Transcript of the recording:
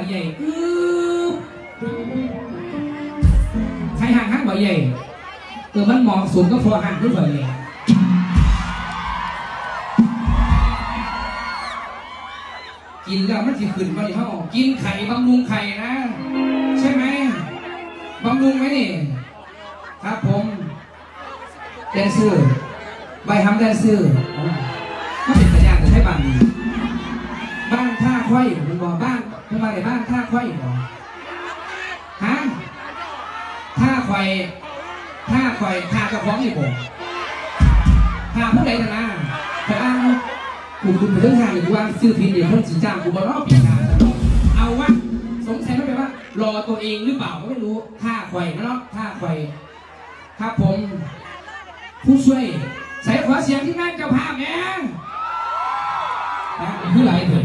ໃຫຍ່ ອື ໄຂ່ຫາງຫາງບໍ່ໃຫຍ່ ເອີ ມັນເໝາະສົມກັບພໍ່ຫາງຄືຂ້ອຍນີ້ ກິນແລ້ວມັນຊິຂຶ້ນບໍ່ນີ້ ເຮົາກິນໄຂ່ບຳລຸງໄຂ່ນະ ໃຊ່ໄໝ? ບຳລຸງໄໝນີ້? ຄັບຜົມ ແດນເຊີ ໄວຫຳແດນເຊີ ເອົ້າ ມາເປັນຕາຢ້ານແທ້ບ້ານນີ້ ບ້ານທ່າຄວາຍແມ່ນບໍ່? ບ້ານ ເພິ່ນວ່າໄດ້ບ້ານທ່າຄວາຍບໍ່? ຮະ? ທ່າຂ້ອຍ ທ່າຂ້ອຍ ທ່າເຈົ້າຂອງນີ້ບໍ່? ທ່າຜູ້ໃດຫັ້ນນະ? ຂ້ອຍອ່ານ ກູຂຶ້ນໄປເທິງຫ້າງນີ້ ກູອ່ານຊື່ຜິດນີ້ ເພິ່ນຊິຈ້າງກູບໍ່ເນາະ ປີໜ້າ ເອົາວະ ສົງໄສມັນແປວ່າ ລໍຕົວເອງຫຼືເປົ່າກໍໄມ່ຮູ້ ທ່າຂ້ອຍນະເນາະ ທ່າຂ້ອຍ ຄັບຜົມ ຜູ້ຊ່ວຍ ໃສ ຂໍສຽງທີມງານເຈົ້າພາບແດ່ ຮະ ຄືຫຼາຍເຖິງ